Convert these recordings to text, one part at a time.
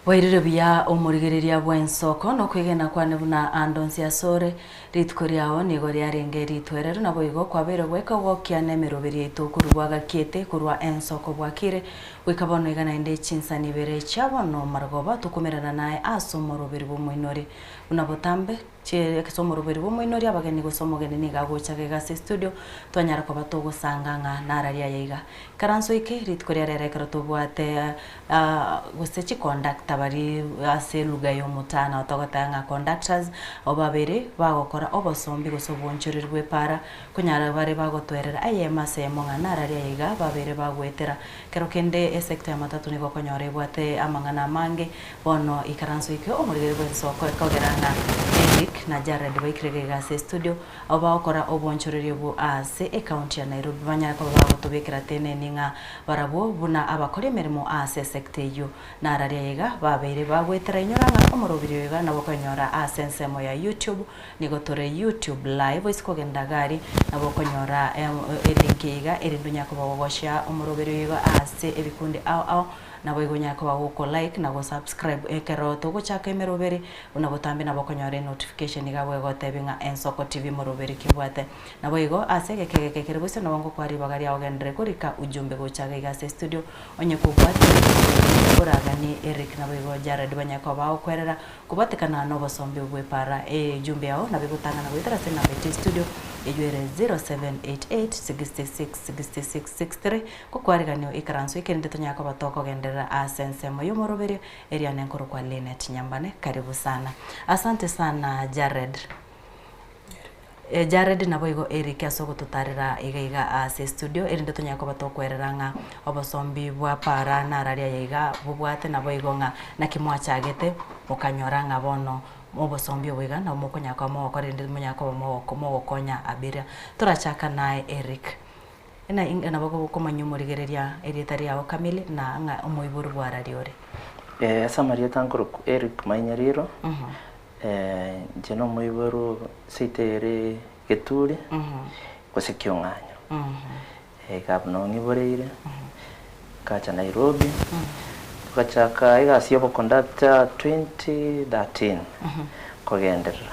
Bwairire buya omorigereria bw'ensoko, nokwegena kwane buna ande onsi asore, rituko riao nigo riarenge ritwereru, naboigo kwabeire goika ogokia nemeroberi yaito korwa bwagakiete korwa ensoko bwakire goika bono iga naende chinsani ibere chia bono marogoba tokomerana naye ase omoroberi bw'omoinori buna botambe Ase omoroberi bw'omoinori abageni gose omogeni nigo agocha gaiga ase estudio twanyara koba togosanga ng'a nararia aya iga. Ikaranso eke rituko ria rero ekero tobwate gose chiconductor baria ase elugha ya omotana togoteba ng'a conductors abwo babere bagokora obosombi gose obonchoreri bwa epara konyara bare bagotwerera eyemo ase eyemo ng'a nararia aya iga babere bagoetera. Kero kende esector ya matatu nigo okonyora ebwate amang'ana amange Bono ikaranso eke omorigeri bw'ensoko ekogera ng'a Eric na Jared baikire gaiga ase estudio, abwo bagokora obonchoreria obwo ase ecounty ya Nairobi banyare koba bagotobekera teneni ng'a barabwo buna abakori emeremo ase esecta eyio. Nararia iga babeire bagoetera inyora ng'a omorobiri oyo iga nabo okonyora ase ensemo ya YouTube nigo tore YouTube live oise kogenda iga aria nabo okonyora elink eye iga erinde onyare koba gogoshare omoroberi oyo iga ase ebikundi ao ao Naboigo onyare koba goko like na go subscribe ekero togochaka emeroberi buna botambe nabo okonyora enotification iga bwegotebia ng'a Ensoko TV moroberi kebwate. Naboigo ase egeka egeke kere bosio nabo ngokoa ribaga riao ogenderere korika ujumbe gocha iga iga ase estudio onye kobwate oraganie Eric naboigo Jared banyare koba bagokwerera Kobatekana nobosombi obw'epaara ejumbe yao nabo egotang'ana goetera ase enamba yaito y'estudio eyio ere 0788666663 Gokwariganio ikaranso ekerende tonyare koba tokogenderera ase ensemo y'omoroberio eria nenkorokwa Linet Nyambane karibu sana. Asante sana Jared. Jared naboigo Eric ase ogototarera iga iga ase estudio erinde tonyare koba tokwerera ng'a obosombi bwa para nararia aya iga bobwate naboigo ng'a naki mwachagete mokanyora ng'a bono obosombi obo iga nabo mokonyara koba mogokora erinde monyare koba mogokonya abiria. Torachaka naye Eric, nabo okomanya omorigereria erieta riao kamili na ng'a omoibori bwararia ore. Ase amarieta nkorokwa Eric Mainyariro. Inche nomoiborwa seito ere Geturi, gose Kiong'anyo. Iga abwo nao ng'iboreire, nkacha Nairobi, togachaka egasi ya oboconductor 2013 kogenderera.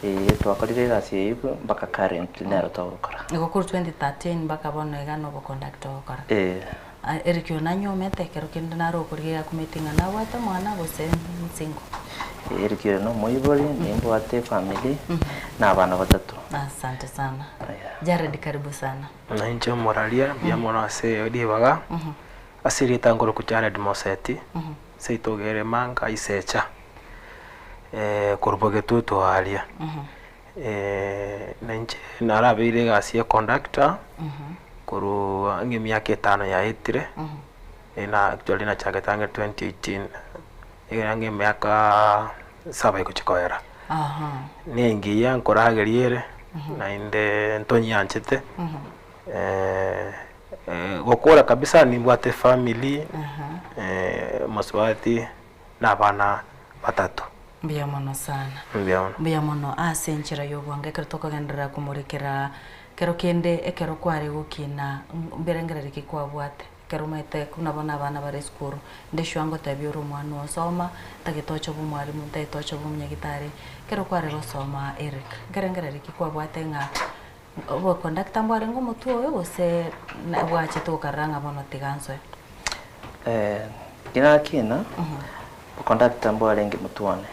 Eeh twakorire egasi eyio mpaka currently nero togokora. Igo korwa 2013 mpaka bono iga noboconductor ogokora? Eeh. Eric oyo nanyuomete, ekero kende nare okorigia yakumeti ng'a nabwate omwana gose nsingo. Eric oyo nomoibori, nimbwate efamiri, na abana batato. Asante sana. Jared karibu sana. Na inche omoraria, mbuya mono ase ribaga, ase erieta nkorokwa Jared Moseti, seito ogere Manga Isecha, korwa Bogetutu aaria. Na inche narabeire egasi ya econductor, korwa ang'e emiaka etano yaetire, na actually nachagete ang'e 2018, nigo ang'e emiaka saba egochia koera. Nengiya nkorageria ere, naende ntonyianchete, gokora kabisa nimbwate efamiri, omosubati na abana batato. Mbuya mono sana. Mbuya mono. Mbuya mono ase enchera y'obwango ekero tokogenderera komorekera kero kende ekero kware gokina mbirengererio ki kwabwate ekero omanyete buna bono abana bare esukuru nde sure ngotebia ore omwana osoma ntagete oche obe omwalimu ntagete oche obe omonyagitari ekero kware gosoma Eric nkerengererio ki kwabwate ng'a oboconductor mbwarenge omotwe oyo gose bwachete gokarora ng'a bono tiga nsoe? Inakina, oboconductor mbwarenge motwe one.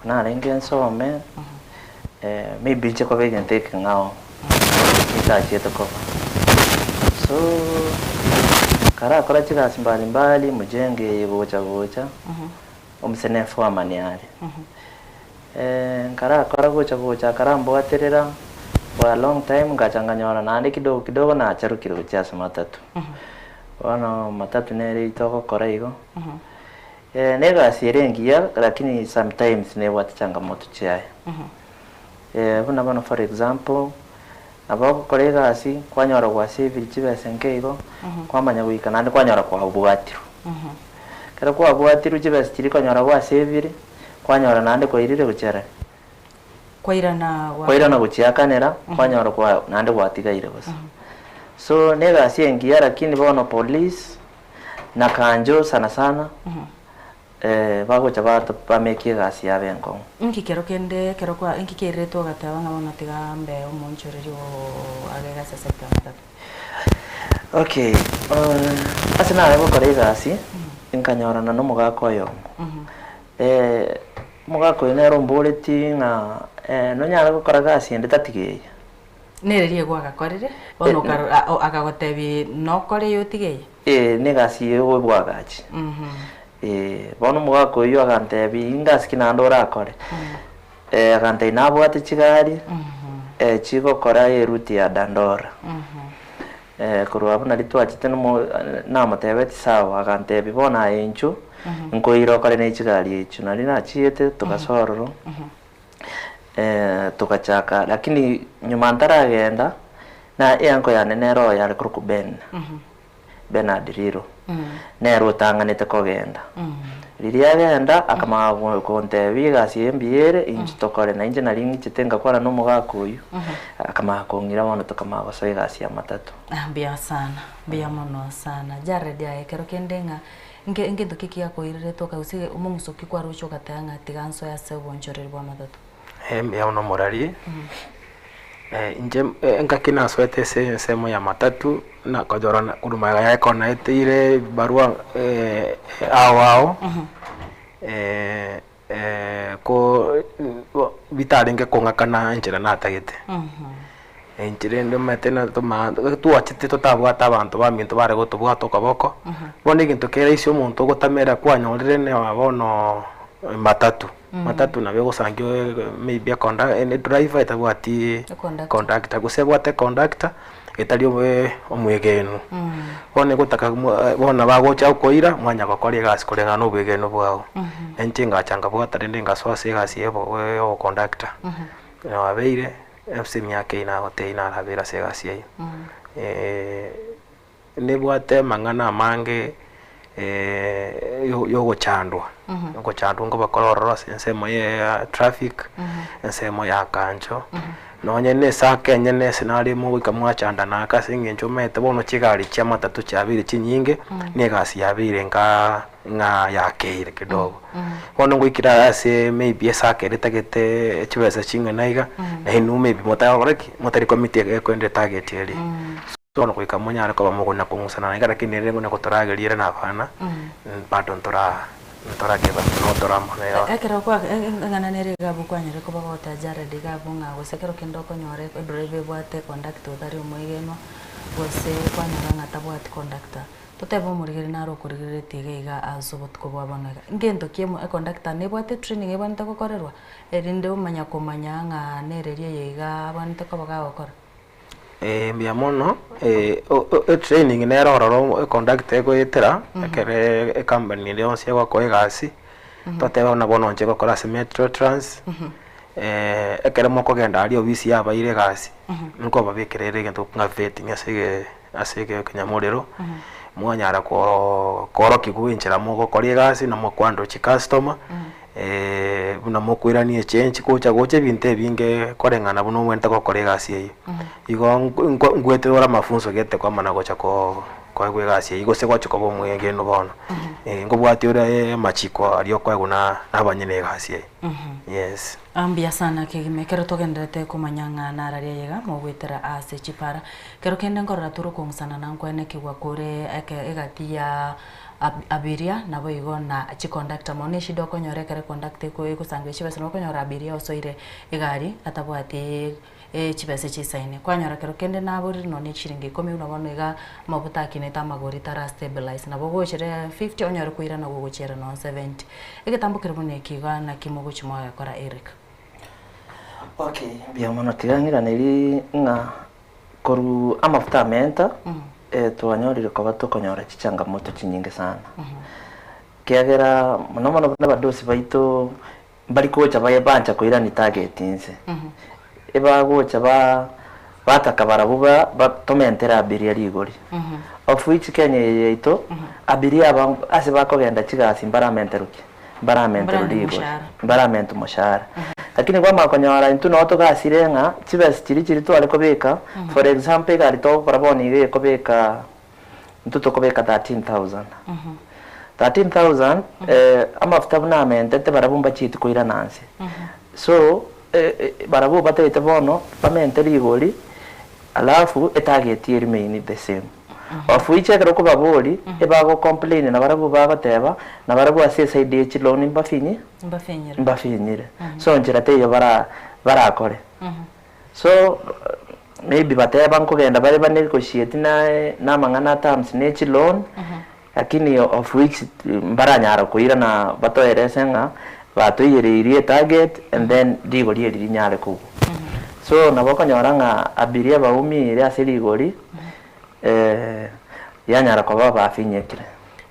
Narenge nsome, maybe inche koba egento ekeng'ao ntachiete koba. So, nkarakora chigasi mbali mbali, mjengo eye gocha gocha, omse ne foreman are. Nkarakora gocha gocha akarambwaterera for a long time ngacha nkanyora naende kidogo kidogo nacharokire gochia ase matatu. Bono matatu nere eyio togokora igo, na egasi ere engiya lakini sometimes nebwate changamoto chiaye. Buna bono for example, nabo ogokora egasi kwanyora gwasavire chibesa nke igo, kwamanya goika naende kwanyora kwabwatirwe. Ekero kwabwatirwe chibesa chiria konyora gwasavire, kwanyora naende kwairire gochia are. Kwairana gwa. Kwairana gochiakanera, kwanyora kwa naende gwatigaire bosa. So na egasi engiya lakini bono police na kanjo sana sana. Bagocha bato bamekie egasi yabo enkong'u. Inki kero kende ekero kwa inki kiairetwe ogateba ng'a bono tiga mbe omoonchoreria oo age egasi ase ekero matato? Okay, ase nare gokora egasi, nkanyorana na omogaka oyomo. Omogaka oyo nere omboretie ng'a nonyare gokora gasi ende tatiga eye? Nere riegwa agakorire, bono okaro akagotebia nokore eye otige eye? Ee, negasi eye y'obwagachi. Ee, bono omogaka oyio agantebia, ingasi ki naende orakore? Agantebia nabwate chigari, chigokora eroute ya Dandora. Korwa abwo nario twachete nomo namotebetie sawa, agantebia bono aye inchuo, nkoire okore ne chigari echio. Nario nachiete togasoa ororo, togachaka lakini nyuma ntaragenda, na eanko yane nere oyo yare korokwa Ben. Bernard Riro, nere otang'anete kogenda. Riria agenda, akamanya gontebia egasi eye mbuya ere, inche tokore. Na inche nari ng'ichete ngakwana na omogaka oyio, akamanya kong'ira bono tokamanya gosoa egasi ya matatu. Ah, mbuya sana, mbuya mono sana. Jared aye ekero kende ng'a nge ngento ki kiakoirerete okagusia omong'uso ki kwaroche ogateba ng'a tiga nsoe ase obonchoreri bwa matatu? Mbuya mono omorari, inche engaki nasoete ase ensemo ya matatu, nakonyora korwa magega yaye ekero naeteire ebibarua ao ao, ko bitarenge kong'akana enchera natagete. Inche rende omanyete twachete totabwate abanto baminto bare gotobwata okoboko, bono egento kere rahisi omonto ogotamera kwanyorire neba bono matatu. Matatu nabo egosangia maybe ekonda edriver etabwati conductor gose ebwate econductor etari omwegenu. Bono egotaka bono bagocha gokoira mwanya gokora egasi koreng'ana na obwegenu bwao. Inche ngacha nkabwata rende ngasoa ase egasi ya oboconductor. Nabeire ase emiaka eye nagotebia narabeire ase egasi eyio. Nebwate amang'ana amange yogochandwa, ogochandwa nkobakora ororo ase ensemo ya traffic, ensemo ya kancho, nonye na esako enyene ase nare mogoika mwachandana ake ase eng'encho omanyete bono chigari chia matatu chiabeire chinyinge, na egasi yabeire nkaa ng'a yakeire kidogo. Bono ngoikire aya ase maybe esako ere etagete chibesa ching'ana iga, nainwe maybe motagokora ki? Motari komiti ekoenda etarget eria. Bono goika monyare koba mogona kong'usana iga, lakini ere ng'ina gotorageria ere na abana, bado ntora ntorakeba notora amo nere. Ekero kwa eng'ana nere iga abwo kwanyare koba goteba Jared iga abwo ng'a gose ekero kende okonyora edriver ebwate conductor otari omoegenwa, gose kwanyora ng'a tabwati conductor, totebe omorigereria naro okorigereretie iga iga ase obotuko bwa bono iga. Ngento ki emo econductor nebwate etraining ebwenerete gokorerwa, erinde omanya komanya ng'a nereri eye iga abwenerete koba gagokora? Mbuya mono, etraining nere ororo econductor egoetera, ekere ecompany ende yonsi egokoa egasi, totebe buna bono inche ngokora ase metro trans, ekero mokogenda aria ofisi yabaire egasi, nkobabekera ere egento ng'a vetting ase ege ase ekenyamorero, mwanyara koo koorokigwa enchera mogokora egasi, na mokohandle chicustomer. Buna mokoirania echange gocha gocha ebinto ebinge koreng'ana buna omanyete gokora egasi eyio. Igo nkwete ore amafunso gete kwamana gocha koo koegwa egasi eyio gose gochi koba omwegenu bono. Nkobwatia ore amachiko aria okoegwa na abanyene egasi eye, yes. Mbuya sana kegima ekero togendererete komanya ng'a nararia eyega mogoetera ase chipara. Kero kende nkorora tore okong'usana na nkwenekigwa kore eke egati ya Abiria naboigo na chiconductor mono eshida okonyora ekero econductor egosanga chibesa nabo okonyora abiria osoire egari atabwati chibesa chisaine kwanyora kero kende naborire nonye chiringi ikomi buna bono iga amafuta akinete amagori tara stabilize nabo ogochera fifty onyore koirana gogochiera nonye seventy. Egetambo kere buna eki iga naki mogochi mwagekora Eric? Okay, mbuya mono tiga ng'iraneri ng'a Korwa amafuta amenta, twanyorire koba tokonyora chichangamoto chinyinge sana. Ekiagera mono mono buna abadosi baito mbari gocha baye bancha koirania target inse. Ebagocha ba bataka barabwo ba ba tomentere abiria rigori. Of which Kenya eye yaito, abiria aba ase bakogenda chigasi mbaramenterwe ki? Mbaramenterwe Mbaramente rigori, omoshahara. mbaramente omoshahara. Lakini kwamanya konyora intwe noo togasire ng'a chibesa chiria chiria tware kobeka, for example egari togokora bono iga ekobeka, intwe tokobeka 13,000. 13000 amafuta buna amentete barabwo mbachieti koirana nse. So barabwo batagete bono bamente rigori alafu etarget e remain the same. Of which ekero okobaboria ebago complain nabarabwo bagoteba nabarabwo ase eside ye chiloan mbafinyi Mbafinyire. mbafinyire. So nchera teiyo bara barakore. So maybe bateba nkogenda bare ba negotiate naye na amang'ana a terms ne chiloan lakini of which mbaranyara koirana batoerese ng'a batoiyereirie etarget and then rigori eri rinyare kogwa. So nabo okonyora ng'a abiria baumire ase rigori yanyara koba bafinyekire.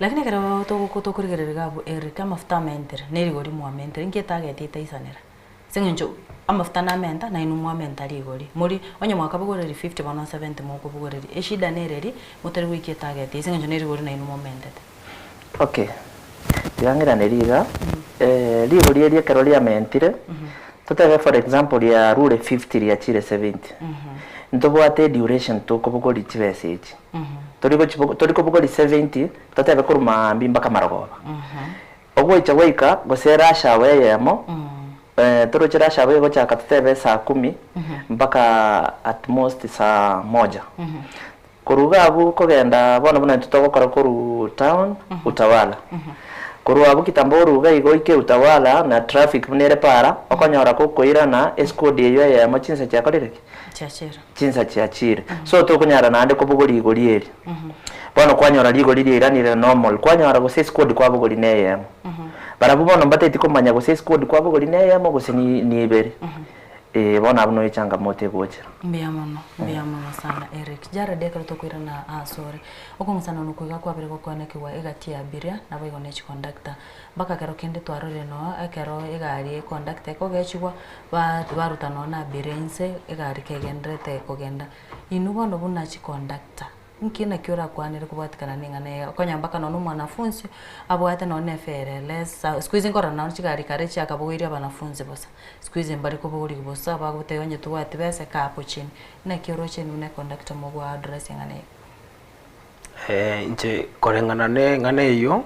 Lakini ekero togoko tokorigereria iga abwo Eric, amafuta amentere, na erigori mwamentere, inki etarget etaisanera? Ase eng'encho amafuta namenta, nainwe mwamenta rigori. Mori, onye mwakabogoreria 50 bono 70 mokobogoreria. Eshida nere eria, motari goikia etarget ase eng'encho nerigori nainwe momentete. Okay, tiga ng'iranerie iga, rigori eri ekero riamentire, totebe for example riarure 50 riachire 70, ntobwate eduration tokobogoria chibesa echi, tori gochibogo tori kobogoria 70, totebe korwa maambia mpaka marogoba. Ogoicha goika gose rush hour eyemo, toroche rush hour egochaka totebe saa kumi mpaka at most saa moja. Korwa iga abwo kogenda bono buna intwe togokora korwa town Utawala. Korwa abwo kitambo orwe iga igo oike Utawala na traffic buna ere para, okonyora gokoirana esquad eywo eyemo chinsa chiakorire ki? Chiachire. Chinsa chiachire. So tokonyara naende kobogoria rigori eri. Bono kwanyora rigori riairanire normal, kwanyora gose esquad kwabogoria na eyemo. Barabwo bono mbateti komanya gose esquad kwabogoria na eyemo gose ni ni ibere. Eeh bono abwo noyo echangamoto egochera. Mbuya mono, mbuya mono sana Eric. Jared ekero tokoirana asore, okong'usana okwo iga kwabere gokoenekigwa egati ya abiria naboigo ne chikondakta. Mpaka kero kende twarorire nonya ekero egari ekondakta ekogechigwa, ba baruta nonya na abiria inse egari kegenderete kogenda. Inwe bono buna chikondakta, Nki naki orakwanere kobwatikana neng'ana eye? Okonya mpaka nonya omwanafunsi abwate nonya na efere less siku hizi nkorora nonya chigari kare chiakabogoirie abanafunzi bosa, siku hizi mbari kobogorigwa bosa bagoteba onye tobwati besa kaa hapo chini. Naki oroche inwe buna econductor mogwa address eng'ana eye? Inche koreng'ana na eng'ana eyio,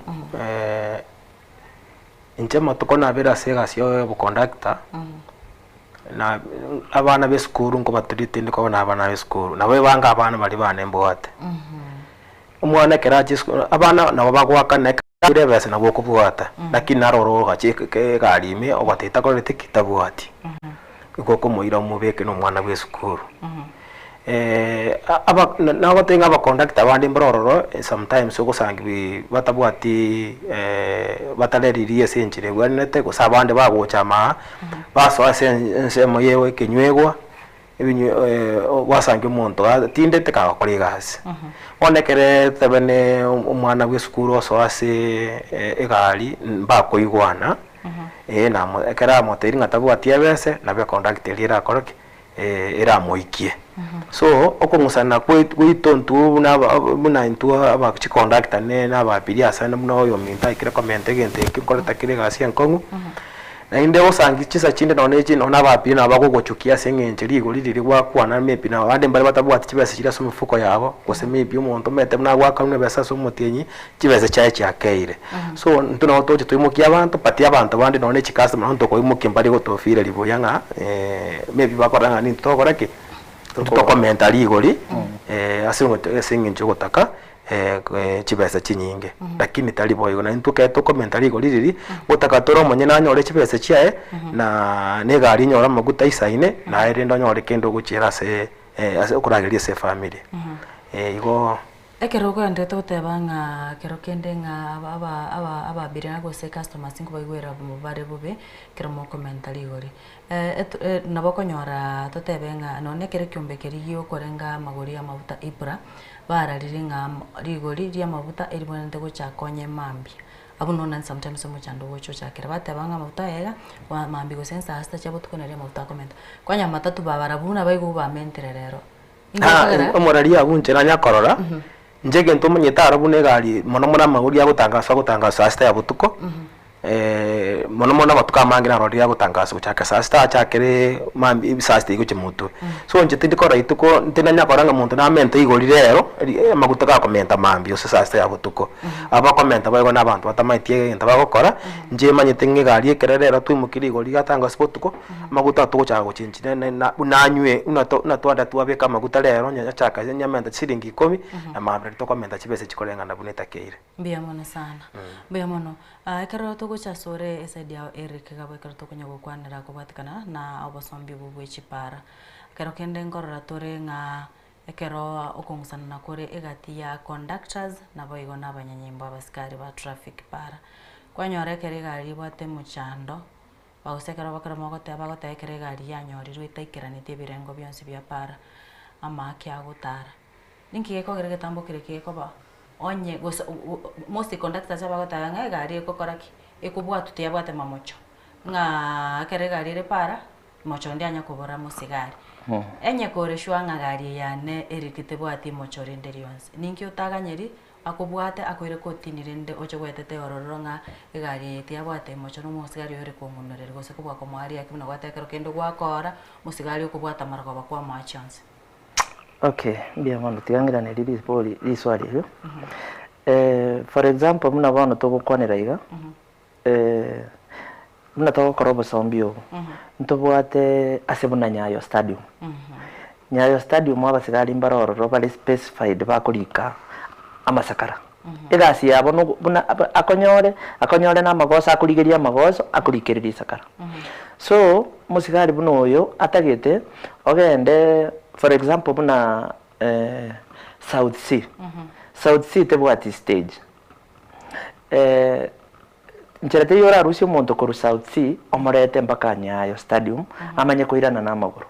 inche amatuko nabere ase egasi ya oboconductor, na abana ba esukuru nkobaturete inde koba na abana ba esukuru, nabo ebange abana baria bane mbwate. Omwana ekero achia esukuru, abana nabo bagoakana ekero ebesa nabo okobwata, lakini naro oro ogacha egari ime ogoteba takoreti ki? Tabwati. Igo okomoira omobeke na omwana bwa esukuru. Aba nagotebia ng'a abaconductor bande mbare ororo sometimes ogosangiwa batabwati batareririe ase enchera ebwenerete gose abande bagocha amaa, basoa ase ensemo ya ekenywegwa, ebinywe gwasangia omonto atindete kagokora egasi. Bono ekere tobe ne omwana bwa esukuru osoa ase egari mbakoigwana, namo ekero amotebirie ng'a tabwati ebese, nabo econductor eria erakore ki? eramoikie. So, okong'usana gwaito intwe buna aba buna intwe aba chiconductor ne na ababiria ase ande buna oyominto aikire komenta egento eke nkoreta kere egasi enkong'u, naende osangi chinsa chinde nonye na echi nonye na ababiria nabo bagogochukia ase eng'encho rigori riria gwakwana maybe na abande mbare batabwati chibesa chiria ase omofuko yabo, gose maybe omonto omanyete buna agoakanwa ebesa ase omotienyi, chibesa chiaye chiakeire. So intwe nabo togocha toimokie abanto but abanto bande nonye ne chicustomer nabo tokoimokia mbari gotofeeleri buya ng'a maybe bakorora ng'a nintwe togokora ki? Intwe tokomenta rigori ase ase eng'encho yogotaka chibesa chinyinge. Lakini tari boigo, naintwe ekero tokomenta rigori riria, gotaka tore omonyene anyore chibesa chiaye, na na egari enyore amaguta aisaine, naye rende onyore kende ogochiera ase ase okoragereria ase efamiri. Igo. Ekero ogenderete goteba ng'a kero kende ng'a aba aba aba ababiria gose customers nkobaigwera bare bobe ekero mokomenta rigori. Eto nabo okonyoraa totebe ng'a nonye ekero ekiombe keria giokorenga amagori y'amaguta EPRA, bararire ng'a rigori ri'amaguta eribwenerete gochaka onye mambia. Abwo nonya sometimes omochando ogocha ochakera bateba ng'a amaguta aya iga, mambia gose nsaa sita chia botuko nario amaguta akomenta. Kwanyora matatu babarabwo buna baigwa bamentire rero. Omorari abwo inche nanya korora, inche egento omanyete aro buna egari mono mono amagori agotangaswa agotangaswa saa sita ya botuko, Mono mono amatuko amange narorire agotangasa gochaka saa sita achakere mambia saa sita igochia motwe. So inche tindi korora rituko ntindanya korora ng'a monto namente igori rero ri amaguta gakomenta mambia gose saa sita ya botuko. Abakomenta boigo na abanto batamaeti egento bagokora, inche manyete ng'a egari ekere rero twaimokirie rigori rigatangasa botuko, amaguta togochaka gochenchi ne ne na buna anywe buna to buna twanda twabeka amaguta rero onye achaka nyamenta chisiringi ikomi, na mambia riria tokomenta chibesa chikoreng'ana buna etakeire. Mbuya mono sana, mbuya mono. Ekero togocha asore eside yao Eric iga ekero tokonya gokwanera kobwatekana na obosombi obwo bwe chipara. Ekero kende nkorora tore ng'a ekero okong'usanana kore egati ya conductors naboigo na abanyanyimbo abasikari ba traffic para. Kwanyora ekero egari ebwate mochando, gose ekero ekero mogoteba bagoteba ekero egari yanyorirwe etaikeraneti ebirengo bionsi bia para, amaaki agotara. Ninki gekogera egetambo keria kekoba onye gose most conductors abagoteba ng'a egari egokora ki? Ekobwatwa tiyabwate mamocho, ng'aa ekero egari ere para, mocho onde anya kobora mosigari. Enye kore sure ng'a gari eye yane erike tebwati mocho rinde rionsi, ninki otaganyeri akobwate akoire kotini rende oche goetete ororo ng'a egari eye tiyabwate mocho na omosigari oyo ore kong'unereria gose kobua komoa riaki buna gwateba ekero kende gwakora, mosigari okobwata amarogoba kwamoa chionsi. Okay, mbuya mono tiga ng'irane ribori riswali erio. For example buna bono togokwanera iga, buna togokora obosombi obo, ntobwate ase buna Nyayo Stadium. Nyayo Stadium abasigari mbare ororo bare specified bakorika amasakara. Egasi yabo nogo buna aba akonyore, akonyore na amagoso akorigeria amagoso, akorikereria risakara. So, omosigari buna oyo atagete, ogende for example buna South C, South C tebwati stage, nchera teiyo orarusie omonto korwa South C omorete mpaka Nyayo stadium amanye koirana na amagoro.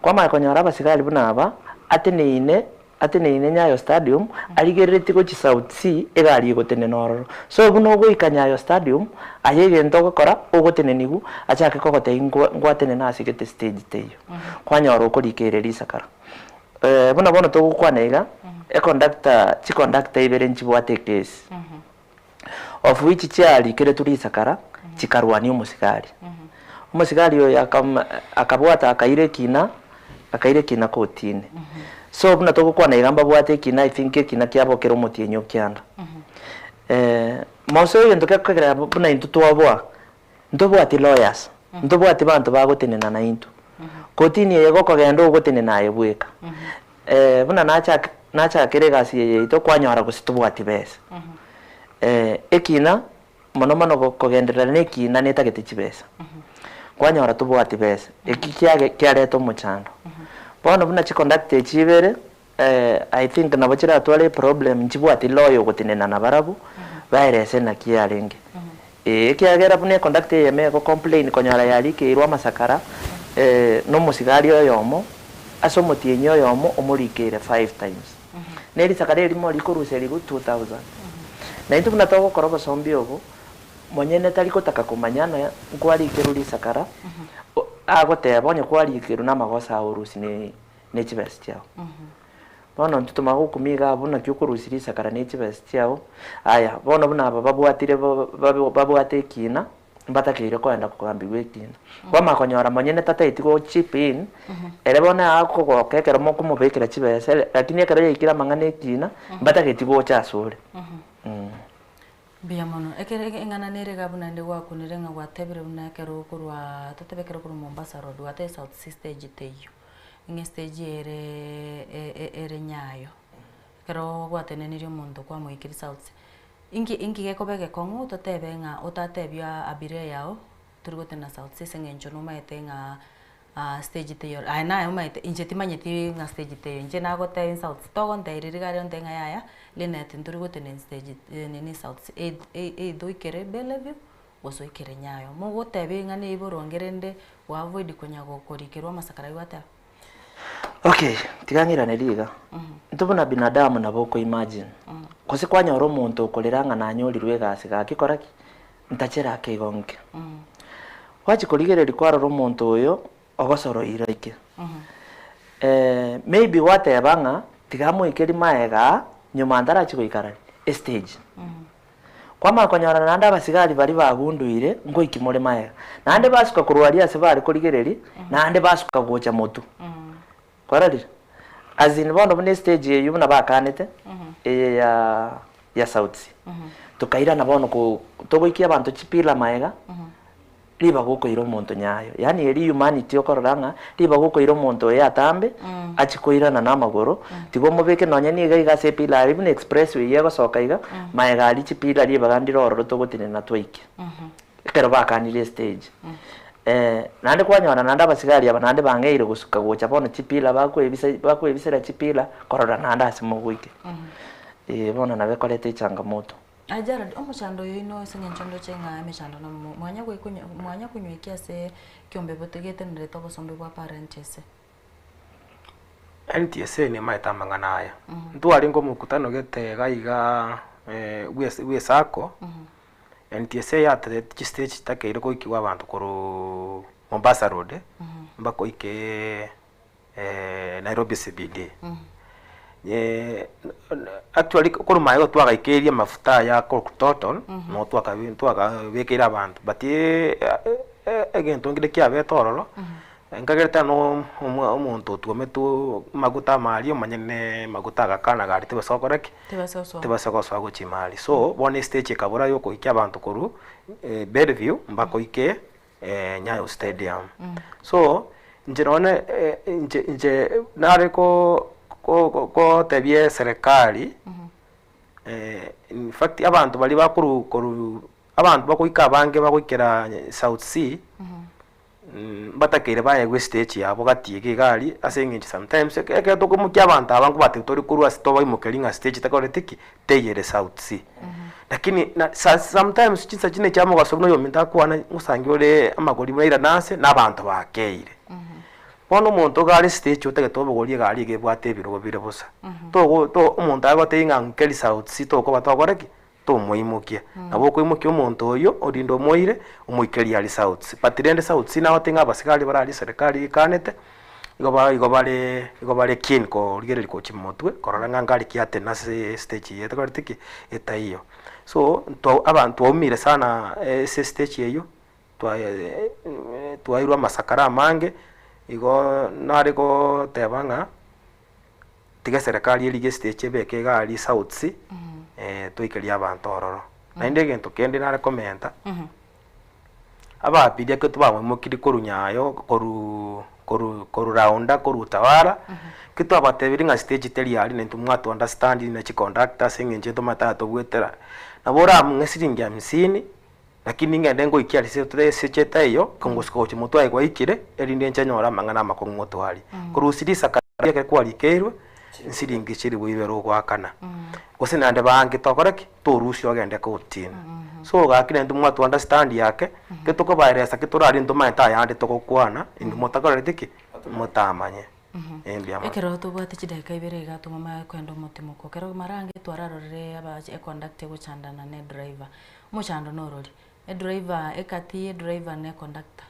Kwamanya konyora abasigari buna aba, ateneine ateneine Nyayo stadium arigereretie gochia South C egari egotenena ororo. So buna ogoika Nyayo stadium aye egento ogokora ogotenenigwa achake kogotebia ngwa ngwatenena ase gete stage teiyo. Kwanyora okorikeire risakara. Buna bono togokwana iga, econductor chiconductor ibere nchibwate ekesi. Of which chiarikeretwe risakara chikarwania omosigari. Omosigari oyo akam akabwata akaira ekina, akaira ekina kotini. So buna togokwana iga mbabwate ekina I think ekina kiabo kere omotienyi o kianda. Mose egento gekogera buna intwe twaboa, ntobwati lawyers, ntobwati banto bagotenena naintwe. Kotini eye gokogenda ogotenena aye bweka. Buna nachak nachakire egasi eye yaito kwanyora gose tobwati besa. Ekina, mono mono go kogenderera na ekina netagete chibesa. Kwanyora tobwati besa, eki kiage kiareta omochando. Bono buna chiconductor echi ibere, I think nabo chiratware eproblem nchibwati lawyer ogotenena nabarabwo, baerese naki yarenge. Ekiagera buna econductor eyemo ego complain konyora yarikeirwe amasakara na omosigari oyomo ase omotienyi oyomo omorikeire five times. Ne risakara erimo rikoruserigwa 2000. Na intwe buna togokora obosombi obo, monyene tari gotaka komanya nonya nkwarikerwe risakara, agoteba onye kwarikerwe na amagoso ao orusie ne ne chibesa chiao. Bono intwe tomanye gokumia iga abwo naki okorusia risakara ne chibesa chiao, aya bono buna aba babwatire babwate ekina, mbatakeire koenda kogambigwa ekina. Kwamanya konyora monyene tataeti go chip in, ere bono akogoka ekero mokomobekera chibesa ere lakini ekero yaikire amang'ana ekina, mbatageti gocha asore. Mbuya mono. Ekero eng'ana nere iga buna naende gwakunire ng'a gwatebire buna ekero okorwa totebe ekero okorwa Mombasa road gwatebire South C stage teiyo. Ng'a estage ere ere nyayo. Ekero gwatenenirie omonto kwamoikeria South C, inki inki gekoba egekong'u totebe ng'a otatebia abiria yao tori gotenena South C ase eng'encho nomaete ng'a stage teiyo aye naye omanyete inche timanyeti ng'a stage teiyo, inche nagotebia South C togontebia riria riria ontebie ng'a yaya Linet ntori gotenena stage nini South C either oikere Bellevue gose oikere Nyayo. Mogotebia ng'a nigo boronge rende gwa avoid konya gokorikerwa amasakara aywo gwateba. Okay, tiga ng'iranerie iga, intwe buna binadamu nabo oko imagine, gose kwanyora omonto okorera ng'a nanyorirwe egasi gaki kora ki? Ntachere ake igo nke. Gwachia korigereria kwarora omonto oyo ogosoroire oike. Maybe gwateba ng'a tiga amoikerie maega aa, nyuma ntarachia goikara estage. Kwamanya konyora naende abasigari baria bagunduire nkoiki more magega. Naende basuka korwa aria ase bare korigereria, naende basuka gocha motwe. Kwarorire? As in bono buna estage eywo buna bakanete, eye ya ya South C. Tokairana bono ko togoikia abanto chipillar magega, ribaga okoira omonto nyayo. Yaani eria humanity okorora ng'a ribaga okoira omonto oyo atambe, achie koirana na amagoro, tiga omobeke nonye niga iga ase epillar aria buna expressway egosoka iga, magega aria chipillar ribaga ndire ororo togotenena twaike. Ekero bakanire estage. Naende kwanyora naende abasigari aba naende bang'eire gosuka gocha bono chipillar bakoebisa bakoebisera chipillar korora naende ase mogoike. Eh bono nabo ekoreta echangamoto. Aye Jared, omochando oyo oino ase eng'encho ndoche ng'a emechando na mwanya gwekonya mwanya konywa ase ekiombe getenerete obosombe bwa parent ase. NTSA nemaete amang'ana aya. Ntwarenge omokutano gete iga iga bwe esacco, NTSA yatereti chistage chitakeire goikigwa abanto korwa Mombasa road, mpaka oike Nairobi CBD. Actually korwa magega twagaikeirie amafuta aya akorokwa Total, nabo twakabekeire abanto but egento nkere kiabete ororo, nkagerete no omonto otwometwe amaguta amaria omanyene amaguta agakana gari tibasa gokora ki? Tibasa gosoa gochia ime aria. So bono estage ekabora ya okoikia abanto korwa Bellevue mpaka oike Nyayo Stadium. So inche nonye inche inche nare ko kotebia eserekari in fact abanto baria bakoru koru abanto bagoika abange bagoikera South C, mbatakeire bayegwe estage yabo gati iga iga aria ase eng'encho sometimes ekero tokoimokia abanto aba nkobatebia tori korwa ase tobaimokeria ng'a stage takoreti ki? Teyere South C. Lakini na sa sometimes chinsa chinde chia mogaso buna oyominto akwana ngosangi ore amagori buna airane ase na abanto bakeire. Bono omonto iga are stage otagete obogorie egari iga ebwate ebirogo bire bosa, togo to omonto agotebia ng'a nkeri South C tokoba tokore ki? Tomoimokia. Nabo okoimokia omonto oyio orinde omoire omoikerie aria South C. But rende South C nagotebi ng'a abasigari bare aria eserekari ekanete, igo ba igo bare igo bare keen korigereria gochia motwe korora ng'a nkari ki atene ase estage eye etakoreti ki? Etaiyo. So ntwa abanto twaumire sana ase estage eywo, twa twairwe amasakara amange, igo nare goteba ng'a tiga eserekari erigie estage ebeke iga aria South C, toikerie abanto ororo. Naende egento kende nare komenta. Ababiria ekero twabaimokirie korwa Nyayo, korwa korwa korwa Raunda, korwa Utawala, ekero twabatebirie ng'a stage teri aria naintwe mwato understand na chiconductor ase eng'encho ntomanyete aya tobwetera, nabo oramong'e siringi hamsini, lakini ngende ngoikia aria ase ase etaiyo, kongosuka gochia motwe aye gwaikire, erinde inche nyore amang'ana amakong'u motwe aria. Korusia risakara riria ekero kwarikeirwe, nsiringi chilifu ibere ogoakana, gose naende bange tokore ki? Torusia ogende kotini. So gaki naintwe mwatu understand ake, ekero tokobaeresa ki torarie ntomanyete ayande togokwana, intwe motakoreti ki? Motamanye. Eh mbuya mono. Ekero tobwate chidakika ibere iga tomame kogenda omotimoko, ekero mara ange twararorire aba econductor egochandana na edriver, omochando norori, edriver ekati edriver na econductor.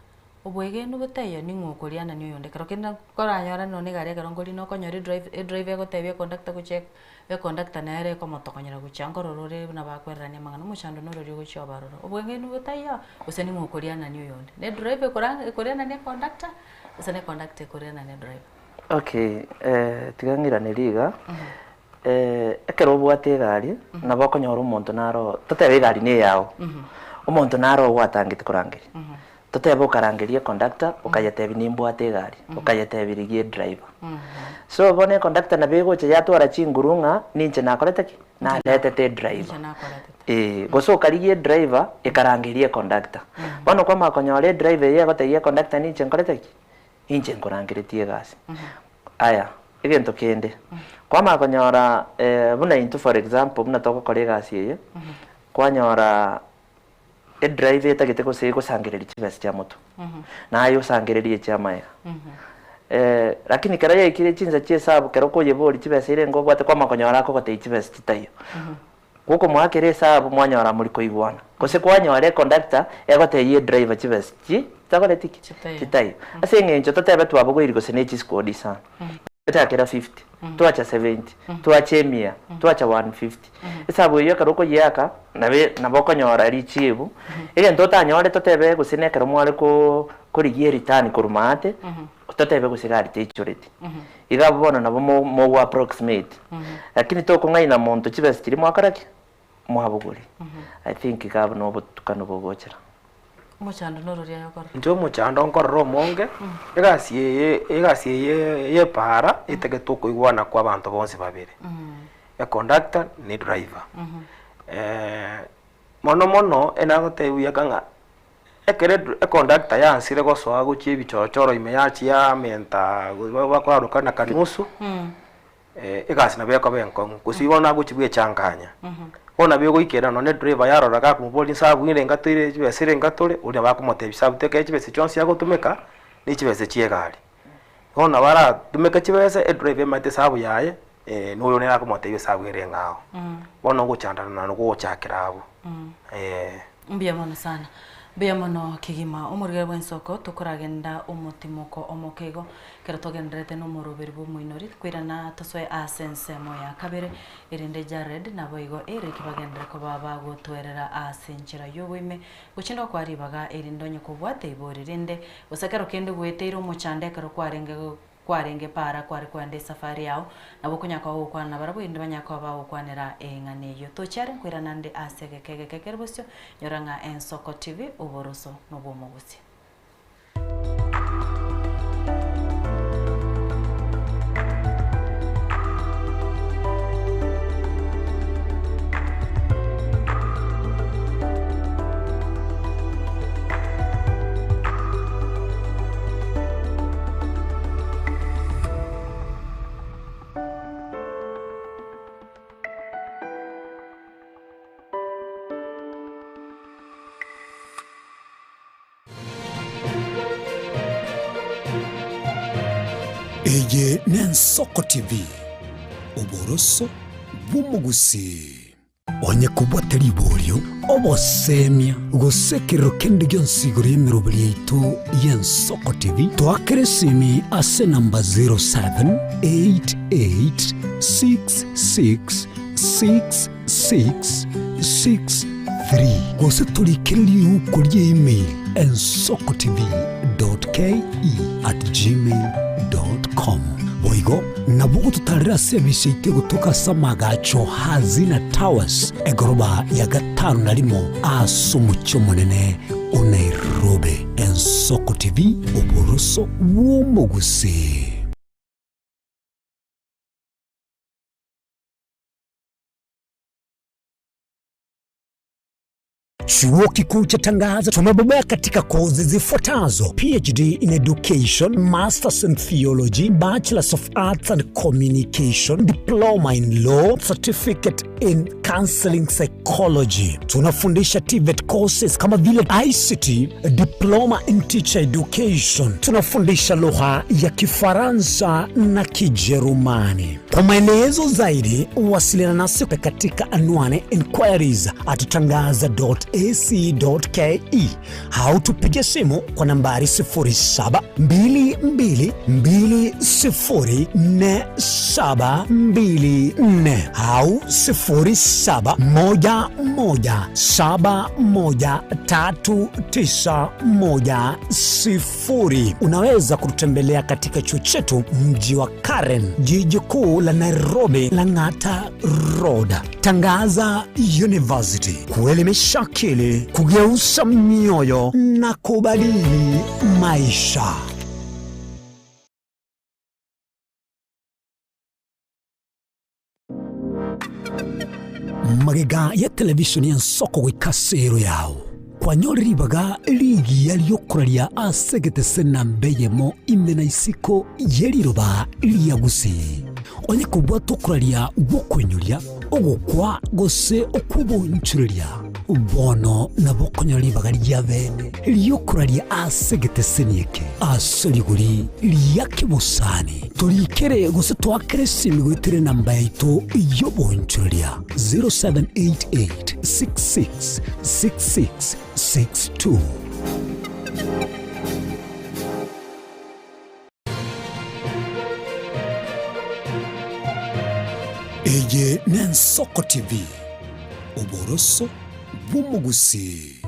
Obwegenwa botaiyo ning'o okorianania oyonde ekero kende nkoranyore nonye egari ekero nkorina okonyora edrive edriver egotebia econductor gochia econductor nere ekomotokonyera gochia nkorora ore buna bakwererania amang'ana omochando norori ogochia oba ororo. Obwegenwa botaiyo gose ning'o okorianania oyonde, ne edriver ekora ekorianania econductor gose ne econductor ekorianania edriver. Okay, tiga ng'iranerie iga, ekero obwate egari, nabo okonyora omonto naro, totebe egari na eyao, omonto naro ogwatangete korangeria. Totebe okarangeria econductor, okayetebia nimbwate egari, okayetebia rigia edriver. So bono econductor nabo egocha yatwara chinguru ng'a ninche nakorete ki? Naretete edriver. Ninche nakoretete. Eeh, gose okarigia edriver, ekarangeria econductor. Bono kwamanya konyora edriver eye egotebia econductor ninche nkorete ki? Inche nkorangeretie egasi. Aya, egento kende, kwamanya konyora buna intwe for example buna togokora egasi eye, kwanyora edriver etagete gose egosangereria chibesa chia motwe, naye osangererie echia amaega. Lakini ekero yaikire chinsa chia esabu ekero okoyeboria chibesa ere nigo obwate kwamanya konyora akogotebia chibesa chitaiyo. Gokomoakera esabu mwanyora mori koigwana, gose kwanyora econductor egotebia edriver chibesa chi chitakoreti ki? Chitaiyo. Chitaiyo. Ase eng'encho totebe twabogoiri gose ne chisquad isano. Twachakera 50, twacha 70, twacha emia, twacha 150. Esabu eyio ekero okoyiaka, nabe nabo okonyora richibu, egento otanyore totebe gose na ekero mware ko korigia ereturn korwa maate, totebe gose egari teichoreti. Iga abwo bono nabo mo mogo approximate. Lakini tokong'aina monto chibesa chiria mwakora ki? Mwabogoria. I think iga abwo na obotukanu bogochera. Omochando nororia aye okorora. Inche omochando nkorora omonge, egasi eye egasi eye ya epaara etagete okoigwana kwa abanto bonsi babere, econductor na edriver. Mono mono enagotebi buya ng'a ekero edri econductor yansire gosoa gochia ebichochoro ime yachia yamenta bakoaroka na kanusu. Egasi nabo ekoba enkong'u, gose bono agochia bwechanganya. Bono nabo egoikera nonye edriver yarora gakomoboria nsabu ere enga toire chibesa ere enga tore, oria nabo akomotebia sabu tekere chibesa chionsi agotumeka, ne chibesa chia egari. Bono nabo aratumeke chibesa, edriver emanyete esabu yaye, na oyo nere akomotebia esabu ere eng'ao. Bono ogochandana naende gogochakera abwo, eh. Mbuya mono sana. Mbuya mono kegima. Omorwere bw'ensoko tokoragenda omotimoko omoke igo, ekero togendererete nomoroberi bw'omoinori, koirana tosoe ase ensemo ya kabere, erinde Jared naboigo Eric bagenderere koba bagotwerera ase enchera y'oboime, gochinda gokoa ribaga erinde onye kobwate ibori rinde, gose ekero kende gweteire omochando ekero kwarenge Kwarenge para kware koenda esafari yao, nabo okonyara koba gokwana nabarabwo erinde banyare koba bagokwanera eng'ana eyio. Tochiare nkoirana nde ase egeka egeke kere bosio, nyora ng'a Ensoko TV, oboroso nobw'omogusi. Eye n'Ensoko TV, oboroso bw'omogusii. Onye kobwate riborio, obosemia, gose ekerero kende gionsi igoro y'emeroberi yaito y'Ensoko TV, toakere esimi ase enamba 0788666663 gose torikere riuko rie email ensokotv.ke@gmail.com. Boigo Nabo gototarera ase emisa yaito egotoka ase amaagacho Hazina Towers, egoroba ya gatano na rimo ase omochie omonene o Nairobi. Ensoko TV, oboroso bw'omogusii. Chuo Kikuu cha Tangaza tumebobea katika kozi zifuatazo: PhD in Education, Masters in Theology, Bachelors of Arts and Communication, Diploma in Law, Certificate in Counseling Psychology. Tunafundisha TVET courses kama vile ICT, Diploma in Teacher Education. Tunafundisha lugha ya Kifaransa na Kijerumani. Kwa maelezo zaidi wasiliana nasi katika anwani inquiries at tangaza.ac.ke au tupige simu kwa nambari 0722204724 au 0711713910. Unaweza kututembelea katika chuo chetu mji wa Karen, jiji kuu la Nairobi, Lang'ata Road. Tangaza University, kuelimisha akili, kugeuza mioyo na kubadili maisha. Magega ya televishoni y'ensoko goika ase ero yao kwanyorire ribaga rigiya ri'okoraria ase egetese namba eyemo ime na isiko ye riroba ria Gusii. Onye kobwata okoraria gw'okoinyoria, ogokwa, gose okw'obonchoreria, bono nabo okonyora ribaga ria bene ri'okoraria ase egeteseni eke ase rigori ria kebosani. Torikere gose toakere esimi goetera enamba yaito y'obonchoreria 0788 66 66 62. Eye n'Ensoko TV, oboroso bw'omogusii.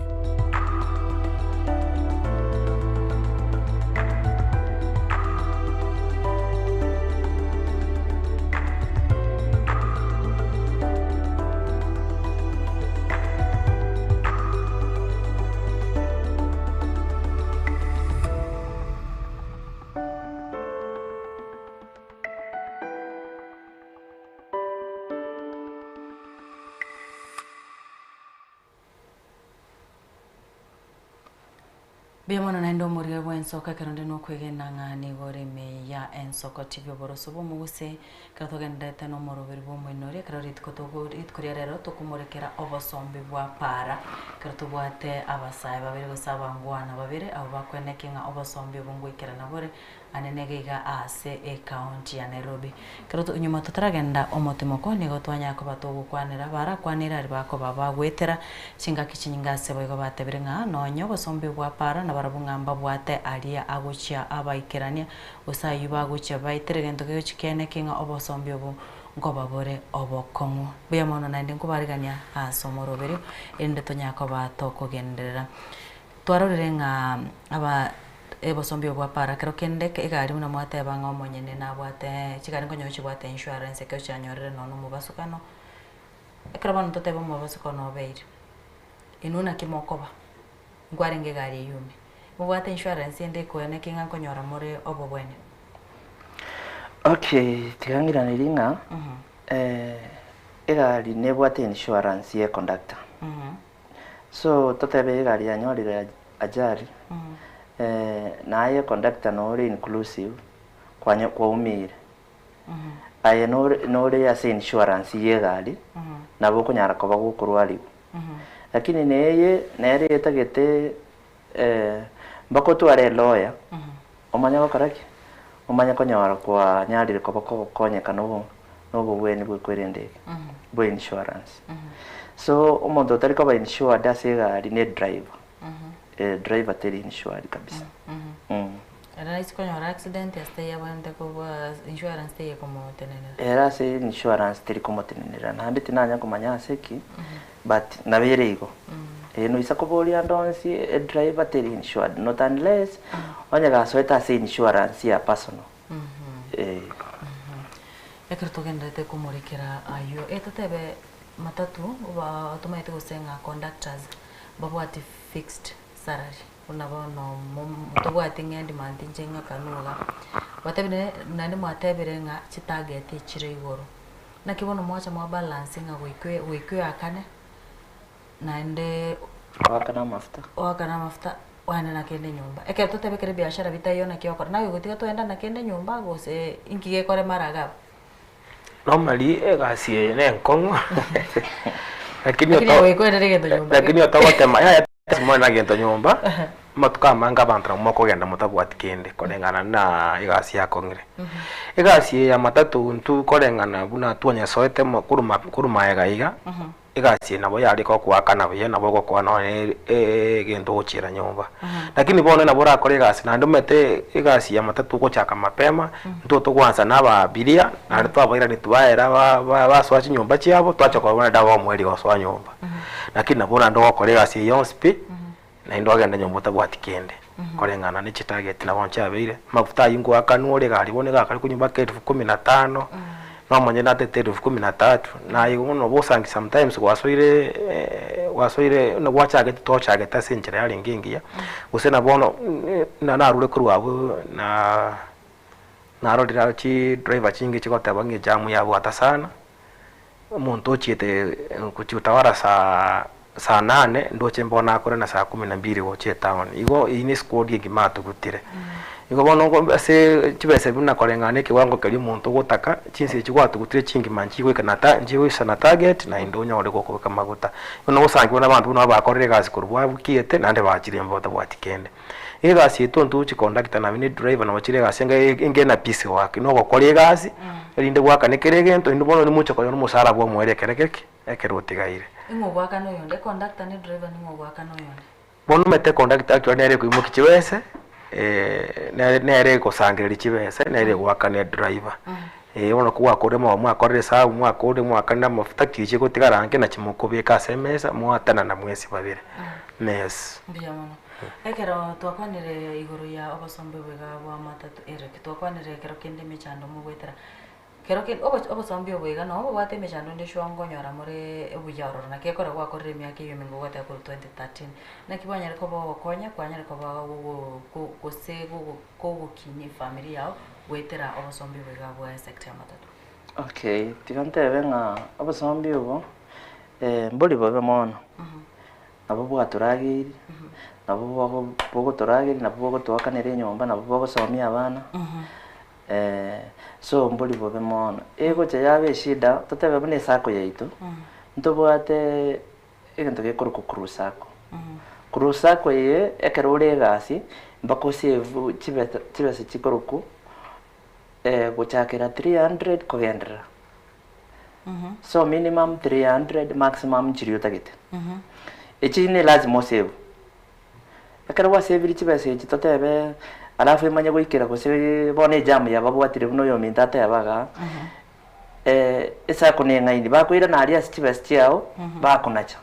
Mbuya mono naende omorwio bw'ensoko ekero onde nokwegena ng'a nigo ore ime ya ensoko TV oboroso bw'omoguse ekero togendererete nomoroberi bw'omoinori ekero rituko togo rituko ria rero tokomorekera obosombi bwa para ekero tobwate abasae babere gose abangwana babere abwo bakwenekia ng'a obosombi obo ngoikerana bore Ane nigo iga aase ecounty ya Nairobi. Ekero to nyuma totaragenda omotimoko nigo twanyara koba togokwanera barakwanere aria bakoba bagoetera chingaki chinyinge ase boigo batebire ng'a nonye obosombe bwa para nabarabwo ng'a mbabwate aria agochia abaikerania gose ayio bagochia baetere gento kegochia kiane ki ng'a obosombi obo nkoba bore obokong'u. Mbuya mono naende nkobarigania ase omoroberio erinde tonyare koba tokogenderera. Twarorire ng'a aba ebosombi obo bwa para kero kende egari buna mwateba ng'a omonyene nabwate chigari nkonyora chibwate insurance ekero chianyorire nonya na omobasukano, ekero bono totebe omobasukano obeire, inwe naki mokoba? Nkwarenge egari eywo ime, mobwate insurance ende ekoeneki ng'a nkonyora more obobwene? Okay, tiga ng'iranerie ng'a egari nebwate insurance ya econductor. So totebe egari yanyorire ajali, naye conductor nore inclusive kwanya kwaumire, aye nore nore ase insurance ya egari, nabo okonyara koba gokorwariwa. Lakini neye nere etagete mpaka otware elawyer, omanye gokora ki? Omanye konyora kwanyarire koba kogokonyeka na obo na obobweni bwe kwerenda eke, bwa insurance. So omonto otari koba insured ase egari ne driver, driver teri insured kabisa. Ere rahisi konyora accident ase taiyo abwenerete kobua insurance teiyo ekomotenenera. Ere ase insurance teri komotenenera naende tinanya komanya ase ki, but nabo ere igo. Noisa koboria ande onsi edriver teri insured not unless onye gasoete ase insurance ya personal. Ekero togendererete komorekera ayio, totebe matatu oba tomaete gose ng'a conductors mbabwati fixed salary buna bono tobwati ng'a edemand inche ng'aka niga. Gwatebire naende mwatebire ng'a chitarget echire igoro, naki bono mwacha mwa balance ng'a goika goika oakane naende Oakane amafuta. Oakane amafuta oende na kende nyomba. Ekero totebe ekero ebiashara bitaiyo naki okora, naye ogotiga toenda na kende nyomba gose inki gekorema ara iga abwo? Normally egasi eye ne enkong'u lakini Lakini oto goika oendere egento nyomba. lakini otogotema yaya simore na gento nyomba, amatuko amange abanto nabo mokogenda motabwati kende koreng'ana na egasi yakong'ire. Egasi eye ya matatu intwe koreng'ana buna twanyesoete mo korwa korwa maega iga, egasi eye nabo yare gokoakana buya nabo ogokoa nonye egento ogochiera nyomba. Lakini bono nabo orakore egasi naende omanyete egasi ya matatu ogochaka mapema, intwe togwansa na abaabiria, naende twabairani twaera ba- ba- basoa chinyomba chiabo, twacha korora naende aba omoerio gosoa nyomba. Lakini nabo naende ogokora egasi eye yonsi pi, naende ogende nyomba otabwati kende, koreng'ana ne chitarget nabo chiabeire, amafuta aywo ngoakanwa ore egari bono iga akare konywa mpaka elfu kumi na tano, nomonyene natete elfu kumi na tatu, naye bono nabo osangi sometimes gwasoire gwasoire buna gwachagete tochagete ase enchera yarenge engiya, gose na bono na narure korwa abwo na narorire aro chidriver chinge chigoteba ng'a ejamu yabwata sana. Omonto ochiete gochia gotawara saa saa nane, ndoche mbono akore na saa kumi na mbili gochia etown. Igo eyio ne esquad engima atugutire. Igo bono nko ase chibesa buna koreng'ana na ekewango keria omonto ogotaka, chinsa echio gwatugutire chingima nchigoika na ta nchigoisa na target naende onyore gokobeka maguta. Bono ogosangiwa na abanto buna bakorire egasi korwa bwabukiete naende bachire mba batabwati kende. Egasi eye tonto chiconductor nonye ne driver nabo chire egasi enga enga ena piece work, na ogokora egasi erinde goakane kera egento naende bono nimoche konyora omosara bwa omoerio ekere geki ekero otigaire. Ing'o ogoakana oyonde? Econductor ne driver ning'o ogoakana oyonde? Bono omanyete econductor actually nere ekoimokia chibese nere nere egosangereria chibese nere egoakana edriver. Eh, bono kogwakorire moba mwakorire esabu mwakorire mwakanire amafuta ki chigotigara ange nachi mokobeka ase emesa mwatanana mwensi babere. Yes. Mbuya mono. Ekero twakwanire igoro ya obosombe bwega bwa matatu Eric, twakwanire ekero kende emechando mogoetera. Kero kende obo obosombi obo iga nabo bobwate emechando ende sure nkonyora more obuya ororo naki ekero gwakorire emiaka eyio eminge ogoteba korwa 2013. Naki bwanyare koba ogokonya kwanyare koba gogo go gose gogo kogokinia efamiri yao goetera obosombi obo iga bwa esector ya matatu. Okay, tiga ntebe ng'a obosombi obo mbori bobe mono, nabo bwatorageiri, nabo bogo bogotorageria, nabo bogotoakanera enyomba, nabo bogosomia abana, so mbori bobe mono. Egocha yaba eshida, totebe buna esacco yaito, ntobwate egento gekorokwa crew sacco. Crew sacco eye, ekero ore egasi, mpaka osave chibesa chibesa chikorokwa gochakera 300 kogenderera. So minimum 300 maximum nchiria otagete. Echi ne lazima osave. Ekero gwasavire chibesa echi totebe alafu emanye goikera gose bono ejam yababwatire buna oyominto ateba igaa, esacco na eng'aini bakoirana aria ase chibesa chiago bakonacha,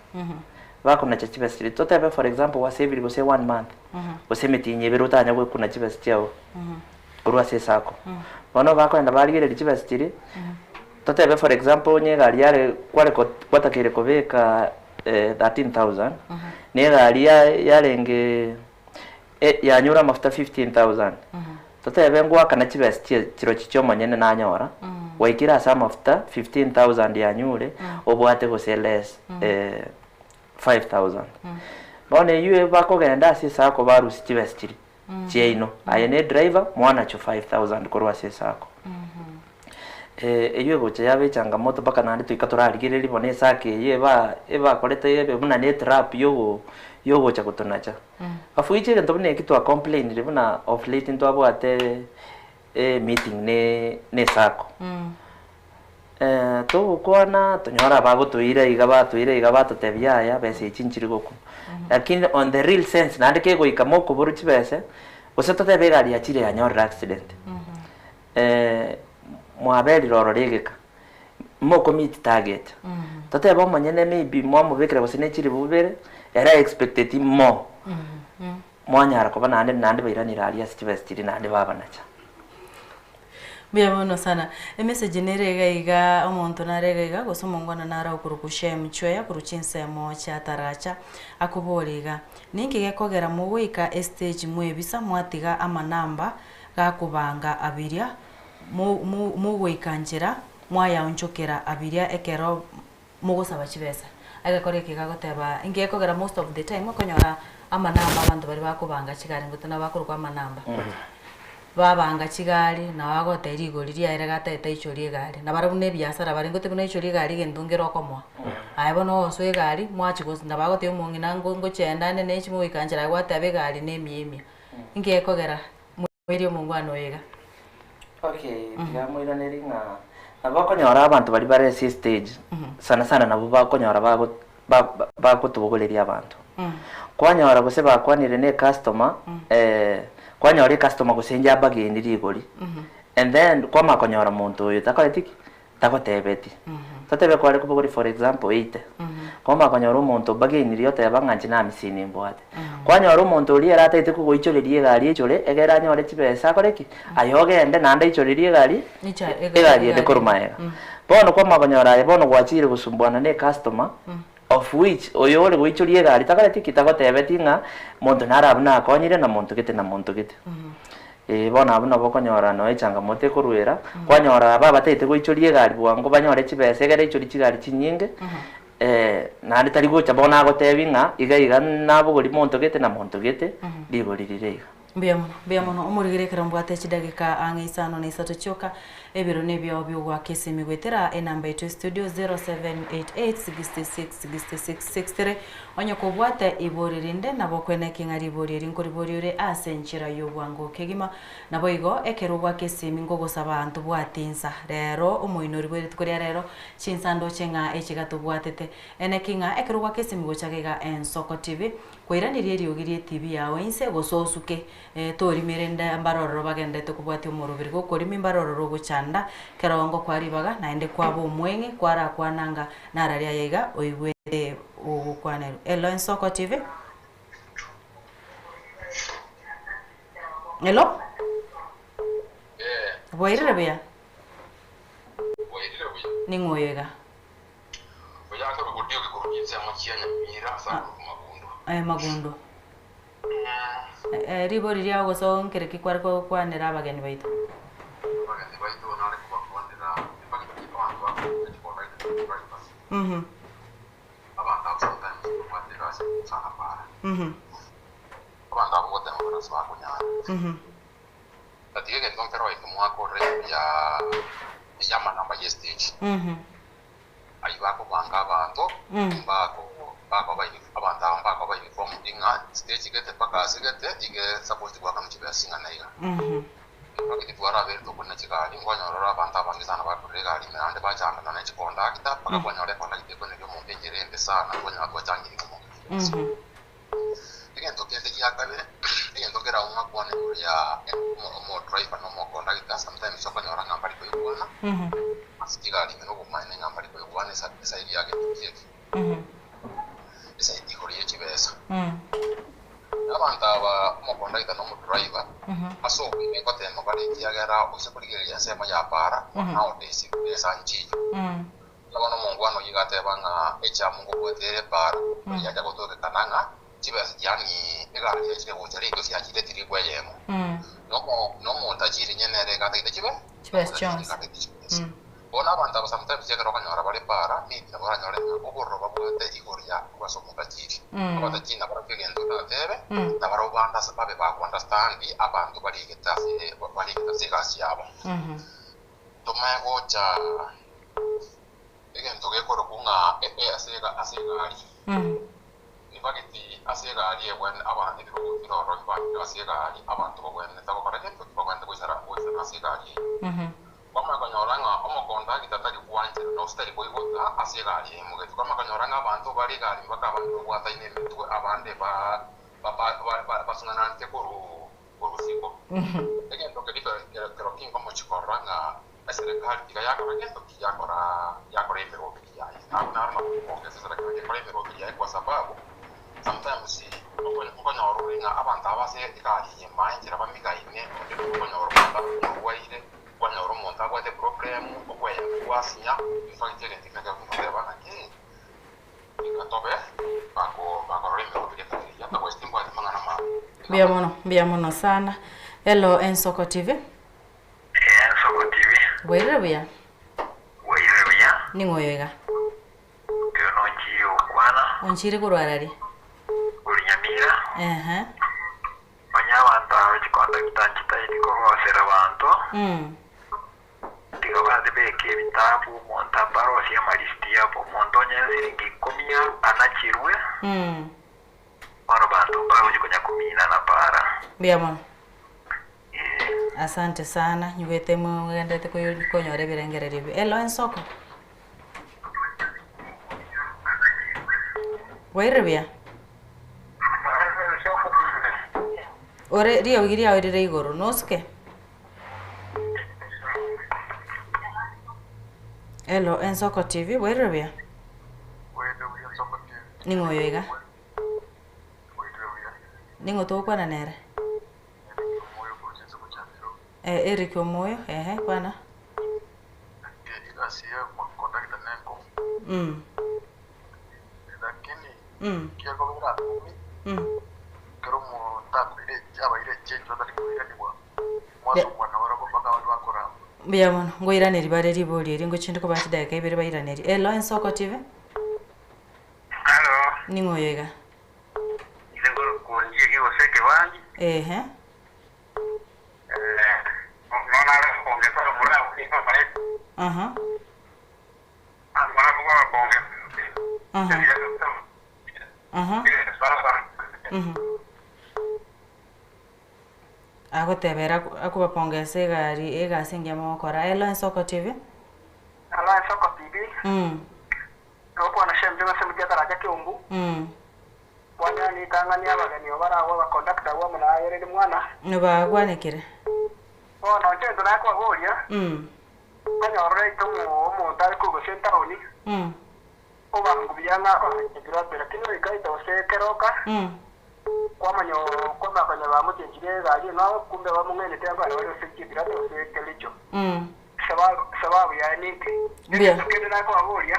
bakonacha chibesa chiria. Totebe for example gwasavire gose one month, gose emetienyi ebere otanya goikuna chibesa chiago korwa ase esacco. Bono bakoenda barigereria chibesa chiria, totebe for example onye egari yare kware gwatakeire kobeka 13,000, na egari yarenge yanyora amafuta 15,000, totebe ngoakana chibesa chirochio chia omonyene nanyora, gwaikire ase amafuta 15,000 yanyure, obwate gose less 5,000. Bono eywo bakogenda ase esacco barusia chibesa chiria chiaino, aye na edriver mwanachwa 5,000 korwa ase esacco. Eywo egocha yaba echangamoto mpaka naende toika torarigereria bono esacco eye eba ebakorete ebe buna na etrap yogo yogocha gotonacha. Of which egento buna eki twacomplainire buna of late ntwabwate emeeting ne na esacco. Togokwana tonyore abagotoira iga batoira iga batotebia yaya besa echi nchiri gokwa. Lakini on the real sense naende kegoika mokoborwa chibese, gose totebe egari yachire yanyorire accident, mwaberire ororo egeka, mokomeet target. Totebe omonyene maybe mwamobekera gose ne chilifu bibere, ere aexpecteti more, mwanyara koba naende naende bairanire aria ase chibesa chiria naende babanacha. Mbuya mono sana. Emessage nere iga iga omonto nare iga iga gose omongwana nare okorokwa Shem Chweya korwa chinsemo chia Taracha akobora iga, Ninki gekogera mogoika estage mwebisa mwatiga amanamba gakobanga abiria mogoika nchera mwayaonchokera abiria ekero mogosaba chibesa. Egekora eke gagoteba inki gekogera most of the time okonyora amanamba abanto baria bakobanga chigari ngote nabo bakorokwa amanamba. Babanga chigari nabo bagotebia rigori riaye gatagete aichorie egari. Nabarabwo na ebiasara bare ngote buna aichorie egari egento nkere okomoa. Aye bono ogosoa egari mwachia gos nabo agotebia omong'ina ngo ngochenda ande na echi mogoika nchera aye gwateba egari na emia emia. Inki gekogera moirie omongwana oyo iga? Okay, tiga moiranerie ng'a nabo okonyora abanto baria bare ase estage, sana sana nabo bakonyora bago ba- bagotobogoreria abanto. Kwanyora gose bakwanire na ecustomer, kwanyora ecustomer gose inche abageni rigori, and then kwamanya konyora monto oyo takoreti ki? Tagotebeti. Totebe kware kobogoria for example 80, kwamanya konyora omonto obagenirie oteba ng'a inche na hamsini mbwate. Kwanyora omonto oria ere atagete kogoichoreria egari eichore, egere anyore chibesa akore ki? Aye ogende naende aichorerie egari, egari ende korwa magega. Bono kwamanya konyora aye bono gwachire gosumbuana na ecustomer, of which oyo ore goichoria egari takoreti ki? Tagotebeti ng'a monto nare abwo nakonyire na monto gete na monto gete. Ee bono abwo nabo okonyora nonya echangamoto ekoruera, kwanyora aba abatagete goichoria egari bwango banyore chibesa egere aichorie chigari chinyinge, naende tari gocha bono agotebi ng'a iga iga nabogori monto gete na monto gete, rigori rire iga. Mbuya mono, mbuya mono omorigere ekero mbwate chidageka ang'e isano na isato chioka, ebiro nebiao biogoaka esimi goetera enamba yaito estudio 0788666663 onye kobwate ibori rinde nabo okweneki ng'a ribori eri nkoribori ore ase enchera y'obwango kegima. Naboigo ekero ogoaka esimi nkogosaba ntobwate insa rero omoinori bwe rituko ria rero chinsa ndoche ng'a echi gatobwatete. Eneki ng'a ekero ogoaka esimi gocha iga Ensoko TV. Koiraneria eriogi rie TV yao inse gose osuke torimi rende mbare ororo bagenderete kobwatia omoroberi gokorimi mbare ororo ogochanda kero ngokwa ribaga naende kwaba omweng'e kwarakwana anga narari aya iga oigwete ogokwanerwa. Hello Ensoko TV. Hello. Bwairire buya? Bwairire buya. Ning'o oyo iga? Oyo akorokwa Diogi korwa chinsemo chia Nyamira ase akorokwa Magundo. Eh, Magundo. Eh, ribori riao gose nkere ki kware gokwanera abageni baito? Abageni baito nare kobakwanera ebageni abanto bakorokwa chiconductor na chidrivers. Abanto abwo sometimes mbabwate egasi sana para. Abanto abwo gotema buna ase bakonyara. Tatiga egento nkero eke mwakorire igoro ya y'amanamba ye stage. Ayio bakobanga abanto mbako bakoba abanto aba mbakoba informed ng'a stage gete mpaka ase gete iga esupposed goakanwa chibesa ching'ana iga. Mpaka twarabeire tokorina chigari nkonyora ore abanto abange sana bakorire egari ime naende bachandana ne chiconductor mpaka kwanyora econductor ekoneria omonto enchera embe sana kwanyora twachangire omonto chibesa. Egento kende gia kabere, egento kerauma kwane igoro ya omodriver na omoconductor, sometimes okonyora ng'a mbari koigwana, ase chigari ime na obomaene ng'a mbari koigwana eside ya gento ki eke, eside igoro ye chibesa. Abanto aba omoconductor na omodriver, ase oboime ngotema bare ekiagera oise korigereria ensemo ya para, nowadays besa nchiyo. Buna bono omongwana oyio iga ateba ng'a echiamu ngobwate ere epaara, oria acha gotokekana ng'a chibesa yaani egari chiachire gocha riko chiachire tiribu eyemo. Nomo nomonto achire nyene ere iga atagete chibe Chibesa nomonto achire chionsi. iga atagete chibesa. Bono abanto aba sometimes ekero okonyora bare epaara maybe nabo oranyore ng'a obororo babwate igoro ya korwa ase omonto achire. Abatachiri nabarabwo egento otatebe, nabarabwo ba babe bago understand abanto barigete ase barigete ase egasi yabo. Tomanye gocha egento gekorokwa ng'a ase ase egari. Nibageti ase egari ebwene aba ebirogo bire ororo bibangire ase egari abanto babwenerete gokora gento ki babwenerete goisara goisana ase egari eyio. Kwamanya konyora ng'a omokondagita tari gwanchera gose tari koigota ase egari eyio. Kwamanya konyora ng'a abanto bare egari mpaka abande babwataine emetwe abande ba ba basung'ananete korwa orosiko. Egento keria kero kinkomochia korora ng'a eserekari tiga yakora gento ki yakora yakora emeroberi yaye. Nabo naro nabo nkobongesa eserekari ekore emeroberi yaye kwa sababu sometimes okonyora ore ng'a abanto aba ase egari eye mbae enchera bamigaine onde okonyora omonto omorwaire, kwanyora omonto abwate problem, okweyaka gwasinya, in fact egento ekio nakio nkoteba ng'aki. Tiga tobe bakorora emeroberi etari eyia, otherwise timbwati mang'ana mabe. Mbuya mono, mbuya mono sana. Hello Ensoko TV. Ee, Ensoko TV. Bwairire buya? Bwairire buya. Ning'o oyo iga? Oyo nonchire gokwana. Onchire korwa arari? Korwa Nyamira. Ehe. Onye abanto aba chikondakta nchitaeti kogosera abanto. Tiga babeke ebitabu, omonto abarosie amalisiti abo, omonto onye ensiringi ikomi anachirwe, bono banto mbagochia konya kominana para. Mbuya mono. Ee. Asante sana, nyigwete mogenderete konyora ebirengererio ebi. Hello Ensoko. Bwairire buya? Ore riogi riao rire igoro, nosuke? Hello, Ensoko TV, bwairire buya? Bwairire buya Ensoko TV. Ning'o oyo iga? Bwairire buya. Ning'o togokwana nere? Eric Omoyo korwa chinsemo chia Nairobi. Eh, Eric Omoyo, ehe, kwana. Naki egasi ya kondakta nenkong'u. Lakini kiakobera akong'u Ekero omonto akoire abaire echencho atari koiranigwa, mwasokwa nabarabwo mpaka abande bakorama. Mbuya mono, ngoiraneria bare ribori eri ngochinde kobaa chidakika ibere bairanerie. Hello Ensoko TV. Halo. Ning'o oyo iga? Inche nkorokwa Ondieki gose Ekebandi. Ehe. Nonya nare okongesa omura Aha. Aha. Aha. Mhm. Agoteba ere akobapongesa egari egasi engiya mogokora. Hello Ensoko TV. Hello Ensoko TV. Nogokwana Shem Juma ase omochie Ataracha Kiumbu. Kwanera ritang'ani abageni obaragwe abakondakta abwo amo naye rende mwana. Bagwanekire. Bono inche gento nakobaboria, nkonyora oraite omonto are korwa gose etaoni, obangu buya ng'a akoagacha ekirobio, lakini goika aite gose ekeroka, kwamanya kwamanya konya bamochenchirie egari eng'ao, kumbe bamong'ainete abare bare gose chibirato gose kericho. Sababu sababu yaye ninki? Mbuya. Egento kende nakobaboria,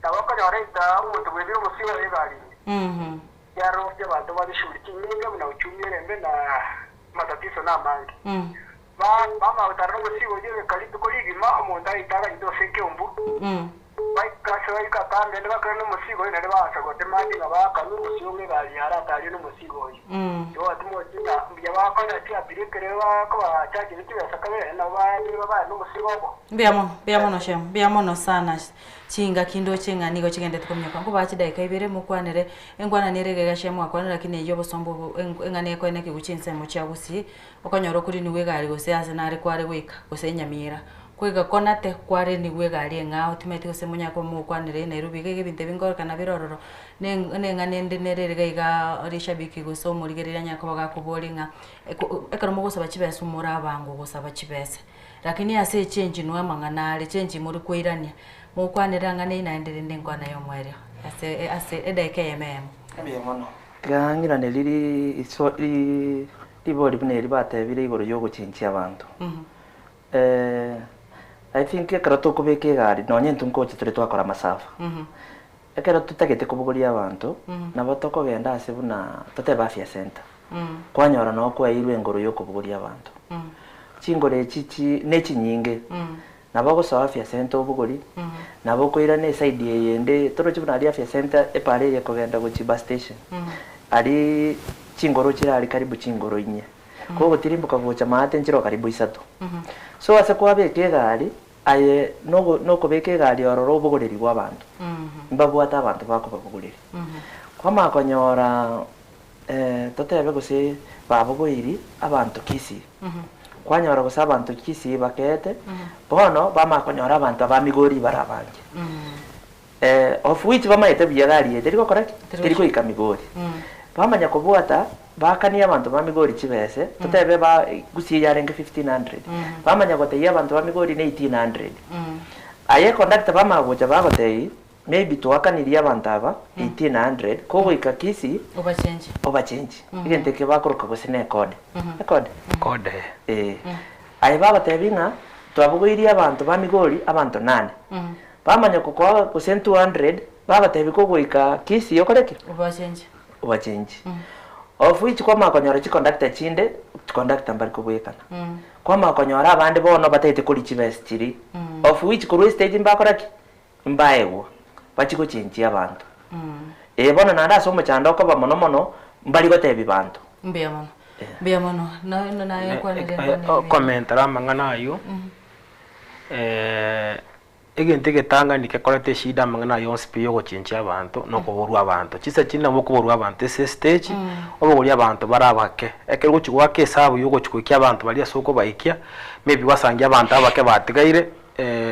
nabo okonyora aita omonto bwebire omosio oye egari ime, yarosia abanto bare shughuli chinyinge buna uchumi ere embe na amatatiso namange. Ba bamanya gotara nomosigo oyio egeka rituko rigima, omonto aite aganyete gose ekeumbu, baika ase baika atambe naende bakore nomosigo oyio naende baansa godemand ng'a baakane omosio ng'a egari yare atarie nomosigo oyio. Igo timochi ng'a mbuya bakora chiabiria ekere bakobachachire chibesa kabere nabo baye babae nomosigo obo. Mbuya mono, mbuya mono Shem, mbuya mono sana. Chingaki ndoche ng'a nigo chigendete kominyoka. Nkobaa chidaeka ibere mokwanere Enkwana nere iga egachia mwakwana, lakini eyio obosomba obo eng'ana ekoene ekegwa chinsemo chia gusii, okonyora okorinigwa egari gose ase nare kware goika, gose enyamira. Koiga konate kwarinigwa egari eng'ao timanyeti gose monyare koba mogokwanera Nairobi iga iga ebinto ebi nkorekana bire ororo, ne eng'ana ende nere iga iga rishabiki gose omorigereria anyare koba gakoboria ng'a ekero mogosaba chibesa more abango gosaba chibesa, lakini ase echenji nwe amang'ana are, echenji more koirania, Mokwanere ang'ana eyio naende rende enkwana y'omoerio ase ase edaika eyemo eyemo. Mbuya mono. Tiga ng'irane riri iso ri ribori buna eri batebire igoro y'ogochenchia abanto. I think ekero tokobeka egari nonye intwe nkocha tore twakora amasafa, ekero totagete kobogoria abanto, nabo tokogenda ase buna totebe afya center, kwanyora noo kwaeirwe engoro y'okobogoria abanto. Chingoro echi chi nechinyinge, Nabo ogosoa afya center obogori, nabo okoirana eside eye ende, torochi buna aria afya center epara eye ekogenda gochia bus station, aria chingoro chire aria karibu chingoro inye. Kogotirimboka gocha maate nchire oo karibu isato. So ase kwabeka egari, aye nogo nokobeka egari ororo obogoreri bwa abanto, mbabwate abanto bakobabogoreria. Kwamanya konyora totebe gose babogoiri abanto Kisii, kwanyora gose abanto Kisii bakeete, bono bamanya konyora abanto aba Migori bare abange. Of which bamaete buya gari eye teri gokora ki? Teri goika Migori. Bamanya kobwata, baakania abanto ba Migori chibese, totebe ba Gusii yarenge 1500, bamanya gotebia abanto ba Migori ne 1800. Aye conductor bamanya gocha bagotebia, Maybe twakanirie abanto aba 1800 kogoika Kisii Obachenji. obachenji. Egento ekio bakoroka gose ne ekode. Ekode? Kode. Eh. Aye bagotebi ng'a twabogoirie abanto ba Migori abanto nane. Bamanya kokoa gose 200 bagotebi kogoika Kisii okore ki? Obachenji. Obachenji. Of which kwamanya konyora chiconductor chinde, chiconductor mbari kobwekana. Kwamanya konyora abande bono batagete koria chibesa chiria. Of which korwa estage mbakora ki? Mbaegwa, bachie gochenchia abanto. Ee, bono naende ase omochando okoba mono mono, mbari gotebia banto. Mbuya mono, mbuya mono. Na naye okwanire enkwana eye. Okomentera amang'ana ayio, egento egetang'ani gekoreta eshida amang'ana ayio onsi pi yogochenchia abanto, na okoborwa abanto. Chinsa chinde nabo okoborwa abanto ase estage, obogoria abanto bare abake. Ekero ogochia goaka esabu ya ogochia goikia abanto baria ase okobaikia, maybe gwasangia abanto abake batigaire.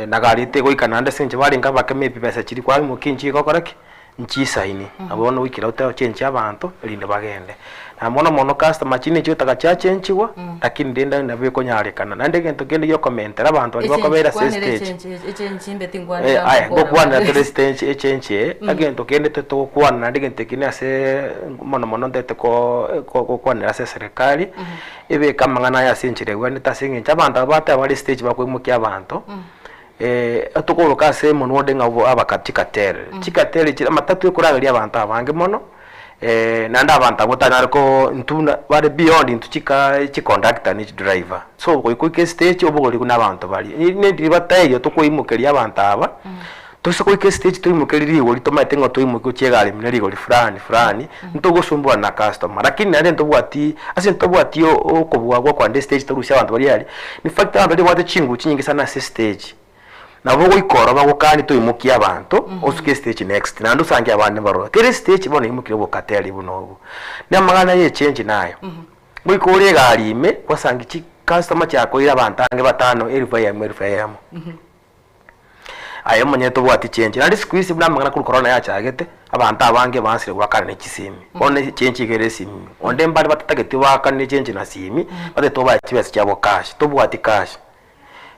Nagarete goika naende ase eng'encho barenge abake maybe besa chiria kwaimokia inche gokora ki? Nchisaini. Nabo bono goikera otochenchie abanto erinde bagende. Na mono mono customer chinde nchigotoka chiachenchigwa, lakini rende nabo ekonyarekana. Naende egento kende giokomentera abanto baria bakobera ase estage, aya ngokwanera tore estage echenchi eye, egento kende totogokwana naende egento eke na ase mono mono ntagete ko gokwanera ase eserekari. Ebeke amang'ana aya ase enchera egwenerete ase eng'encho abanto aba bateba bare stage bakoimokia abanto, tokoroka ase omonwa onde ng'a obo abaka chikatere. Chikatere chire amatatu ekorageria abanto abange mono, naende abanto abwo otanyare ko intwe buna bare beyond intwe chika chiconductor ne chidriver. So goika oike estage obogorigwe na abanto baria. Nendiri bataiyo tokoimokeria abanto aba. Toise goika estage toimokerie rigori tomaete ng'a toimokia gochia egari ime rigori fulani fulani, ntogosumbuana na customer. Lakini naende ntobwati ase ntobwati okobua gwa kogenda estage torusie abanto baria aria, in fact abanto baria babwate chinguru chinyinge sana ase estage, nabo ogoika ororo bagokanie toimokie abanto, osuke estage next, naende osange abande mbaroro. Kera estage bono imokia obokateri buna obwo. Na amang'ana ya echange nayo, goika ore egari ime, gwasangi chicustomer chiakoire abanto ange batano, elfu eyemo elfu eyemo. Aye omonyene tobwati chenji. Naende siku hizi buna amang'ana korwa corona yachagete, abanto abange baansire goakana ne chisimi. Bono echenji iga ere esimi. Onde mbare batatageti baakane chenji na simi, batagete obae chibesa chiabo cash, tobwati cash.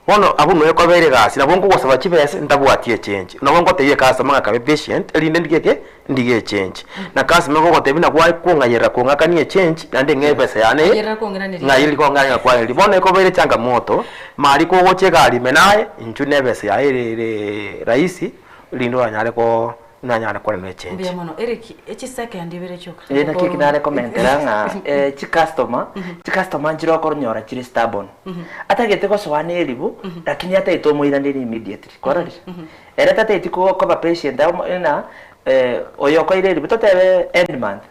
Bono abwo noe kobeire egasi, nabo nkogosaba chibesa ntabwati echenji. Nabo ngotebia ecustomer ng'a kabe patient, erinde ndigie ki? Ndigie echenji. Na customer egogotebia buna gwakong'ayerera kong'akania echenji, naende ng'a ebesa yane eye, Ng'ayerera kong'iraneria. ng'ayereri kong'iraneria ng'akwaneria. Bono ekobeire changamoto, mari kogocha egari ime naye, inchuo na ebesa yaye ere ere rahisi, rinde oranyare koo nanyare korema echenji. Mbuya mono. Eric, echisekendi ibere chioka. Eh, naki eki nare komentera ng'a eh, chicustomer, chicustomer nchire okonyora chire stubborn. Atagete gosoa na eribu, lakini atagete omoiranerie immediately, kwarorire? Ere tatageti ko- koba patient amo ng'a oyo okoire eribu, totebe end month,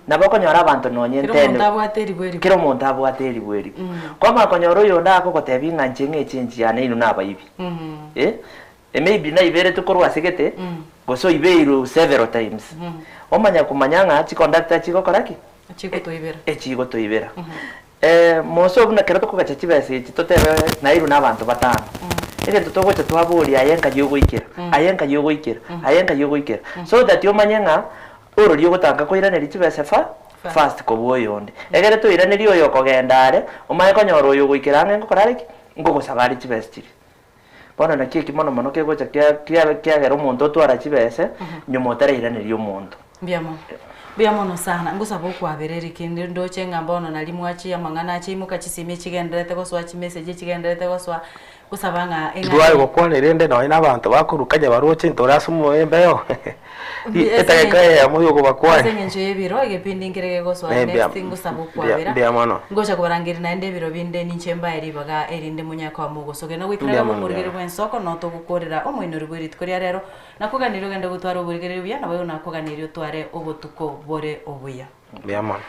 nabo okonyora abanto nonye Kera ten, omonto abwate eribu eribu. kera omonto abwate eribu eribu. Kwamanya konyora oyonde agogotebia ng'a inche ng'a echenji yane inwe nabaibi, eh. Maybe naiberetwe korwa ase gete, gose oibeirwe several times. Omanya komanya ng'a chiconductor chigokora ki? Chigotoibera. Echigotoibera. Mose buna ekero tokogacha chibesa echi totebe nairwe na abanto batano. Egento togocha twaboria aye nkai ogoikera, aye nkai ogoikera, aye nkai ogoikera. So that omanye ng'a orori ogotanga koiraneria chibesa fa first kobua oyonde. Egere toiranerie oyo okogenda are, omanye konyora oyo ogoikera ang'e ngokora are ki? Nkogosaba are chibesa chiria. Bono naki eki mono mono kegocha kia kia kiagera omonto otwara chibese, nyuma otarairaneria omonto. Mbuya mono. Mbuya mono sana. Ngosaba okwabera Eric, inde ndoche ng'a bono nari mwachia amang'ana ache imoka chisimi echigendererete gosoa chimessage echigendererete gosoa, gosaba ng'a eng'ana Titware gokwana erinde nonye na abanto bakorwa Kenya baroche ntore ase omoembe oo. Etageka eyemo Ase yokobakwania. eng'encho y'ebiro, egepindi nkere gegosoa Eh, mbuya- next ngosaba mbuya- okwabera. mbuya mono. Ngocha kobarangeria naende ebiro binde ninche mbae ribaga erinde monyare koba mogosogera. Na goikera Mbuya iga mono, momorugere mbuya. bw'ensoko no togokorera omoinori bwe rituko ria rero. Nakoganirie ogende gotwara oborigereria buya, naboigo nakoganirie otware obotuko bore obuya. Mbuya mono.